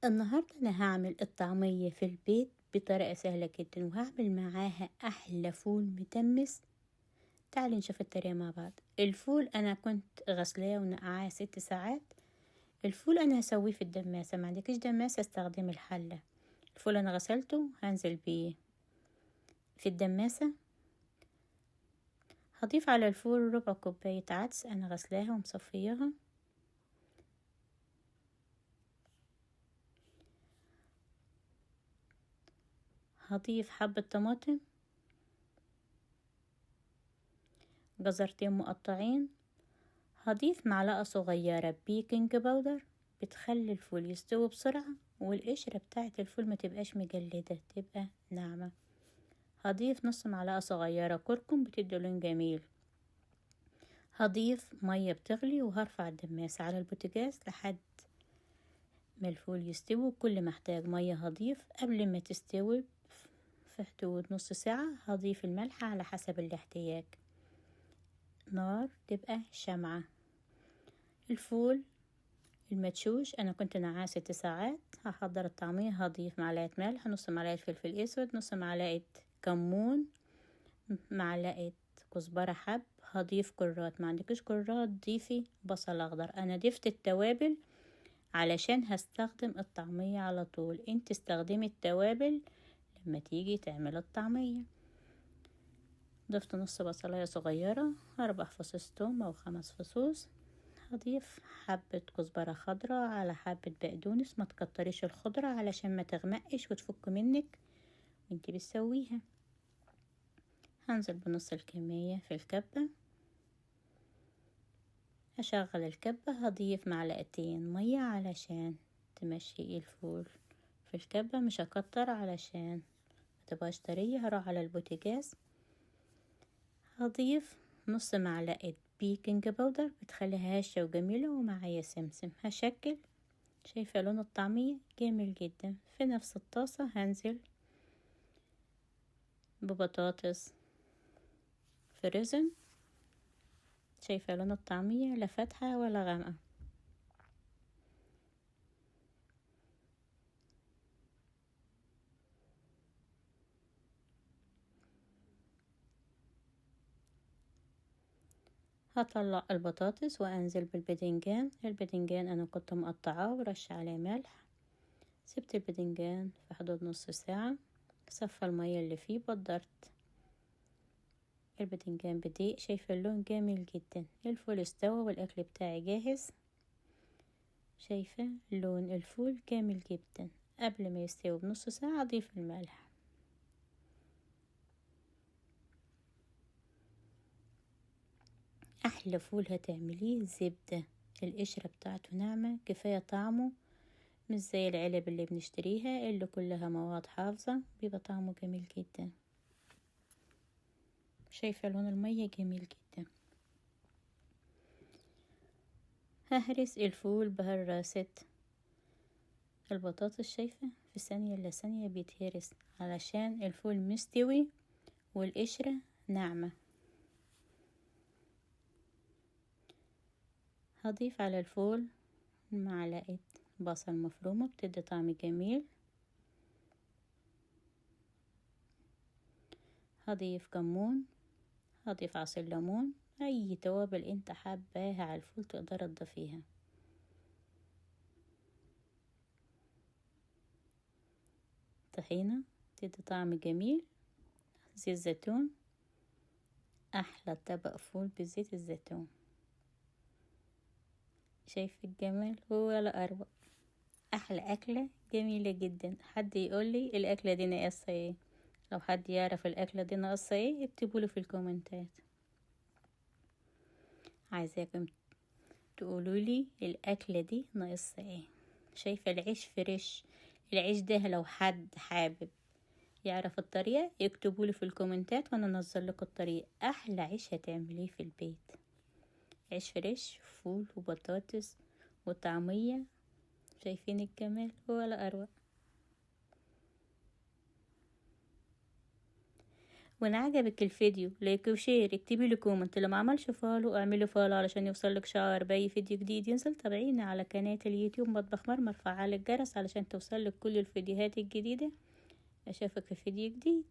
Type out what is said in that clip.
النهاردة أنا هعمل الطعمية في البيت بطريقة سهلة جدا، وهعمل معاها أحلى فول متمس. تعالي نشوف الطريقة مع بعض. الفول أنا كنت غسلاه ونقعاه 6 ساعات. الفول أنا هسويه في الدماسة، ما عندكش دماسة استخدمي الحلة. الفول أنا غسلته هنزل بيه في الدماسة. هضيف على الفول ربع كوباية عدس أنا غسلاها ومصفياها. هضيف حبة طماطم، جزرتين مقطعين. هضيف معلقة صغيرة baking powder، بتخلي الفول يستوي بسرعة والقشرة بتاعت الفول ما تبقاش مجلدة، تبقى ناعمة. هضيف نص معلقة صغيرة كركم بتدي لون جميل. هضيف مية بتغلي وهرفع الدماسة على البوتاجاز لحد ما الفول يستوي. كل ما احتاج مية هضيف. قبل ما تستوي في حدود نص ساعة هضيف الملح على حسب الاحتياج. نار تبقى شمعة. الفول المدشوش انا كنت نقعاه 6 ساعات. هحضر الطعمية. هضيف معلقة ملح، نص معلقة فلفل اسود، نص معلقة كمون، معلقة كزبرة حب. هضيف كرات، ما عندكش كرات ضيفي بصل اخضر. انا ضفت التوابل علشان هستخدم الطعمية على طول، انت استخدمي التوابل لما تيجي تعمل الطعمية. ضفت نص بصلاية صغيرة، 4 فصوص توم او 5 فصوص. هضيف حبة كزبرة خضراء على حبة بقدونس. ما تكتريش الخضرة علشان ما تغمقش وتفك منك وانت بتسويها. هنزل بنص الكمية في الكبة. هشغل الكبة. هضيف معلقتين مية علشان تمشي الفول في الكبة، مش هكتر علشان ما تبقاش طرية. هروح على البوتاجاز. هضيف نص معلقة baking powder بتخليها هشة وجميلة، ومعايا سمسم. هشكل، شايفة لون الطعمية جميل جدا. في نفس الطاسة هنزل ببطاطس frozen. شايفة لون الطعمية لا فاتحة ولا غامقة. هطلع البطاطس وانزل بالباذنجان. الباذنجان انا كنت مقطعاه ورش عليه ملح. سبت الباذنجان في حدود نص ساعة، صفى المية اللي فيه. بدرت الباذنجان بدقيق. شايفة اللون جميل جدا. الفول استوى والاكل بتاعي جاهز. شايفة لون الفول جميل جدا. قبل ما يستوي بنص ساعة اضيف الملح. احلى فول هتعمليه زبدة، القشرة بتاعته ناعمة كفاية طعمه، مش زي العلب اللي بنشتريها اللي كلها مواد حافظة، بيبقى طعمه جميل جدا. شايفة لون المية جميل جدا. ههرس الفول بهراسة البطاطس. شايفة في ثانية إلا ثانية بيتهرس علشان الفول مستوي والقشرة ناعمة. هضيف على الفول معلقة بصل مفرومة بتدي طعم جميل. هضيف كمون، هضيف عصير ليمون، اي توابل انت حباها على الفول تقدر تضيفيها. طحينة تدي طعم جميل. زيت زيتون، احلى طبق فول بزيت الزيتون. شايف الجمال ولا اروع؟ احلى اكله جميله جدا. حد يقول لي الاكله دي ناقصه ايه؟ لو حد يعرف الاكله دي ناقصه ايه اكتبوا لي في الكومنتات. عايزاكم تقولوا لي الاكله دي ناقصه ايه. شايفه العيش fresh، العيش ده لو حد حابب يعرف الطريقه اكتبوا لي في الكومنتات وانا انزل لكم الطريقه. احلى عيش هتعمليه في البيت، عيش fresh، فول وبطاطس وطعمية. شايفين الجمال ولا أروع؟ وان عجبك الفيديو like و share، اكتبي لي comment. لو ما عملش follow اعملي follow علشان يوصلك اشعار باي فيديو جديد ينزل. تابعينا على قناة اليوتيوب مطبخ مرمر، فعل الجرس علشان توصلك كل الفيديوهات الجديدة. اشوفك في فيديو جديد.